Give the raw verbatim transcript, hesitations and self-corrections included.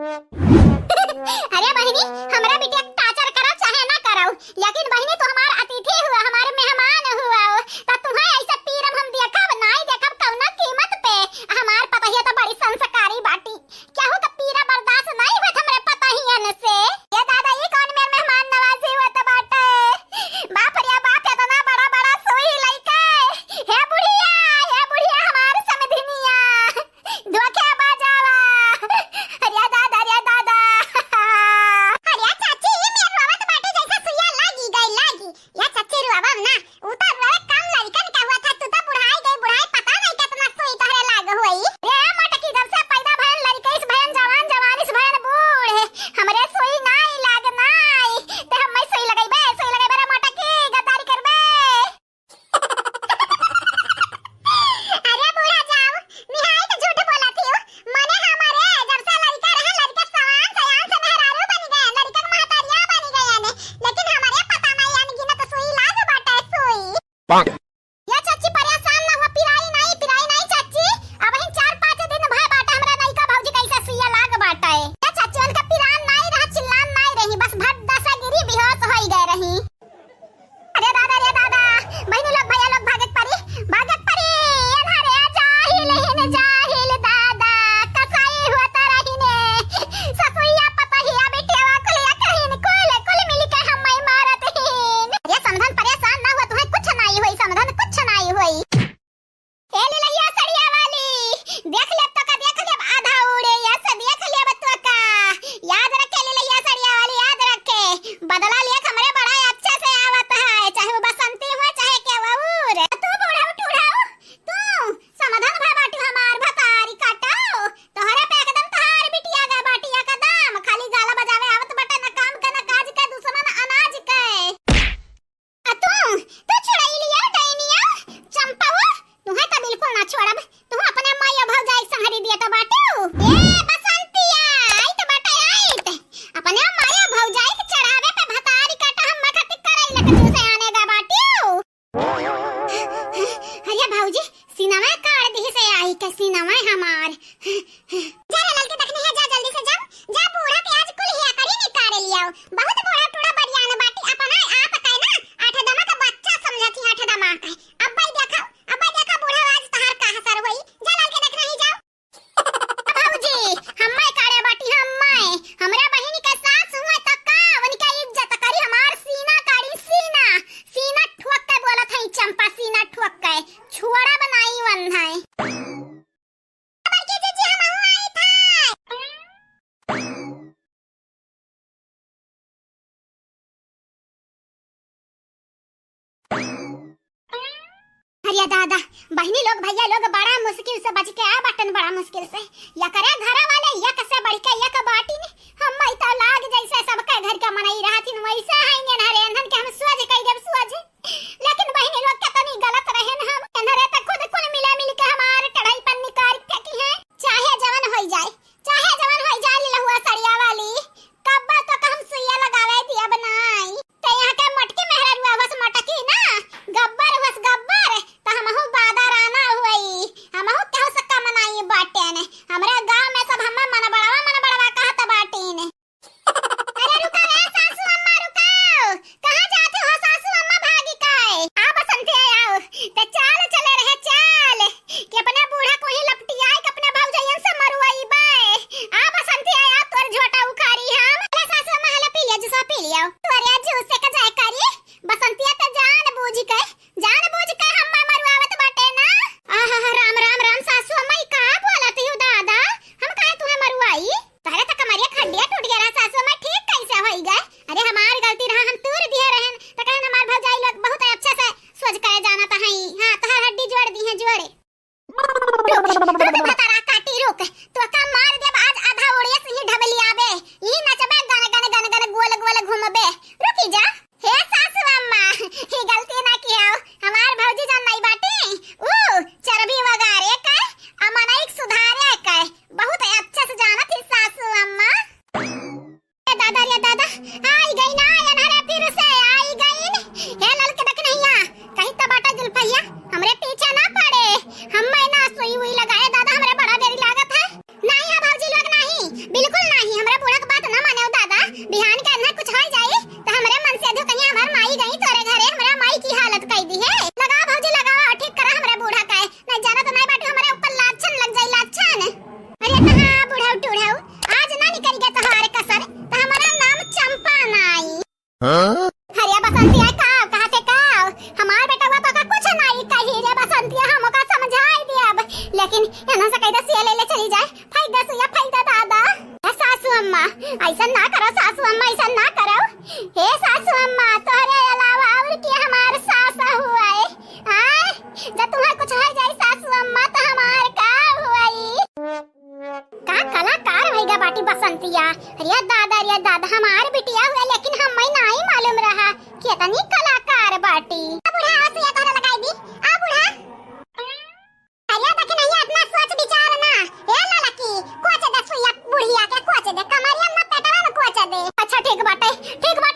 अरे बहिनी, हमरा बिटिया के टाचर करो चाहे ना करो, लेकिन बहिनी तू हमार अतिथि हुआ, हमार मेहमान हुआ, त तुहैं ऐसे पीरब हम देखब नाई, देखब कौनो कीमत पे। हमार पतोहिया त बड़ी संस्कारी बाटी, केहू के पीरा बर्दाश्त नाई होत हमरे पतोहियन से। ए दादा, ई कौन मेर मेहमान नवाजी होत बाटे? बाप रे बाप, एतना बड़ा बड़ा सुई लइके। हे बुढ़िया, हे बुढ़िया, हमार समधिनिया। धोखे बाजावा। अरे दादा, अरे दादा। अरे चाची, ई मेर रोवत बाटे जैसे सुइया लागी गई, लागी। या चाची रोवब ना, ऊ तो रोवे कम लड़िकन का हुआ था, तू तो बुढ़ाई गई, बुढ़ाई पता नहीं कितना सुई तोहरे लाग होई। रे मोटकी, जब से पैदा भयन लड़िकइस भयन जवान, जवानिस भयन बूढ़, हमरे सुई नाई लाग नाई। ते हम्मे सुई लगइबे, सुई लगइबे रे मोटकी, गद्दारी करबे। अरे बूढ़ा जाऊ, निहाई के झूठ बोलत हियो। मने हमरे जब से लड़िका रहे, लड़िका सयान, सयान से मेहरारू बनी गए, लड़िका के महतारिया बनी गए ने। लेकिन हमरे पता नहीं अनगिनत सुई लाग बाटे, सुई। या चाची परेशान ना हुआ, पिराई नहीं, पिराई नहीं चाची। अबहिं चार पाँच दिन भय बाटे हमरा नइका भौजी कैसे सुइया लाग बाटे। या चाची उनका पिरान नहीं रहा, चिल्लान नहीं रही, बस भट दशा गिरी बेहोश होई गए रही। अरे दादा, रे दादा, बहिनी लोग, भैया लोग, भागे के परी, भागे के परी। ए धारे, आ जाहिल हिन, जाहिल दादा, कसाई हुआ तारा हिने। ससुइया, पतोहिया, बिटियावा, कुलिया कहिन, कुल, कुल मिल के हम्मई मारत हिन। अरे समधन परेशान ना हुआ, तुहैं कुछ नाई होई, समधन कुछ नाई होई। ए लिलहिया सड़िया वाली, देख लेब तो का, देख लेब आधा उड़े, या से देख लेब तो का। याद रखे लिलहिया सड़िया वाली, याद रखे। बदला लेक हमरे बड़ा अच्छा से आवत है, चाहे वो बसंती हुआ, चाहे के वो और। तू बूढ़ऊ टूढ़ऊ, तू समधन भा बाटू हमार भतारी काटो। तोहरे पे एकदम तोहार बिटिया गा बाटी एकदम। खाली गाला बजावे आवत बटे, न काम के, न काज के, दुश्मन अनाज के। आ तू, तू चुड़ैलिया, डैनिया, चंपवा, तुहैं त बिल्कुल ना छोड़ब। तू अपने माया भौजाई के संहरी दिया त बाटू। ए बसंतिया, आइत बाटे, आइत। अपने माया भौजाई के चढ़ावे पे भतारी काटा हम खातिर करैला के जूस आने गा बाटू। अरे भौजी, सीनावा काट दिहिस आई के, सीनावा हमार। जा रे ललकी दखनी है, जा जल्दी से जा, जा बूढ़ा के आज कुल हिया करी निकारे लियाओ। बहुत बूढ़ा टूढ़ा बरियान बाटी, अपना आप के ना आठ दमा का बच्चा समझत ही, आठ दमा के। अब्बई देखा, अब्बई देखा बूढ़ा आज तहार का हसर होई। जा ललकी दखनी जाओ। भौजी, हम्मे कारे बाटी, हम्मे। हमरा बहिनी के सास हुए त का, उनके इज्जत करी, हमार सीना काड़ी, सीना। सीना ठोक के बोलत है चंपा, सीना ठोक के। छोड़ा बनाई वन है। बड़की जीजी, हम हुआ आई था। अरे दादा, बहिनी लोग, भैया लोग बड़ा मुश्किल से बच के आ बाटन, बड़ा मुश्किल से। या करे घर वाले, या कसे बढ़ के, या के बाटी ने। हम तो लाग जैसे सबके घर के मनई रहथिन, वैसे हैं इन्हरे, इन्हन के हम सोझ कई देब सोझ। लेकिन बहिनी लोग कितनी गलत रहेन हम, इन्हरे तो खुद कुल मिले मिल के हमार टढ़ाई पर निकाल फेंकी है। चाहे जवन होई जाए, चाहे जवन होई जाए लिलहुआ सड़िया वाली, कब्बा तो हम सुइया लगावे दियब नाई। ते यहाँ के मोटकी मेहरारू हुअस मोटकी ना, गब्बर हुअस गब्बर, तो हमहू बादा राना हुई, हमहू केहू से कम नाई बाटेन। हमरे गाँव में सब हमें मनबड़वा मनबड़वा कहत बाटीन। अरे रुका रे सासू अम्मा, रुकाओ। कहाँ जात हो सासू अम्मा, भागी काहे? आ बसंती आओ, ते चाल चले रहे चाल, कि अपने बूढ़ा को ही लपटियाए के अपने भौजैयन से मरुआई बे। आ बसंती आओ, तोर झोटा उखाड़ी हम। ले सासू अम्मा, हला पी लिया, जूसा पी लिया। तोरे जूस से का जाए करी, बसंतिया ते जान बूझ के, जान बूझ के हम मरुआवत बाटे ना। आहा, राम, राम, राम, सासू अम्मा, ई का बोलत हो दादा? हम काहे तुहे मरुआई? तोहरे त कमरिया खंडिया टूट गया रहा सासू अम्मा, ठीक कैसे होई गए? अरे हमार गलती रहा, हम तूर दिए रहन, त कहन हमार भौजाई लोग बहुत अच्छा से सोच करे जानत हई। हाँ, तोहर हड्डी जोड़ दी है जोड़े। रुक, रुक, भतारा काटी रुक, तो का मार देब आज आधा ओड़िया से ही ढबलियाबे, ई नचबे गन गन गन गन गोल गोल घूमबे। रुकी जा। हे सासू अम्मा, ही गलती ना किया, हमार भौजी जान नहीं बाटी, ऊ चर्बी वगारे के, अमनई के सुधारे के, बहुत अच्छा से जानत ही सासू अम्मा। ए दादा रे दादा, आई गई ना, एनहरे फिर से आई गई। हे ललके दखनहिया, कहीं त बाटा जुल्फैया, हमरे पीछे ना पड़े। हम मैं ना सुई हुई लगाए दादा, हमरे बड़ा देरी लागत है। नहीं है भौजी लोग, नहीं, बिल्कुल नहीं। किन एना से कहि दे, सुइया ले ले चली जाए। फेंक दे सुइया, फेंक दे दादा। ए सासू अम्मा, अइसन ना करो सासू अम्मा, अइसन ना करो। हे सासू अम्मा, तोहरे अलावा और के हमार सास हुआ है? हाँ, जब तुम्हार कुछ होइ जाई सासू अम्मा, तो हमार का हुई? का कलाकार भइगा बाटी बसंतिया। अरे दादा, अरे दादा, हमार बिटिया हुए, लेकिन हम्मे नाहीं मालूम रहा कि एतनी कलाकार बाटी। आ बूढ़ा, आ सुइया तोहरे लगाई दी। आ बूढ़ा। अरे देखी नहीं, एतना सोच विचार ना। ए ललकी, कोच दे सुइया बुढ़िया के, कोच दे, कमरिया में पेटवा में कोच दे। अच्छा ठीक बाटे, ठीक बाटे।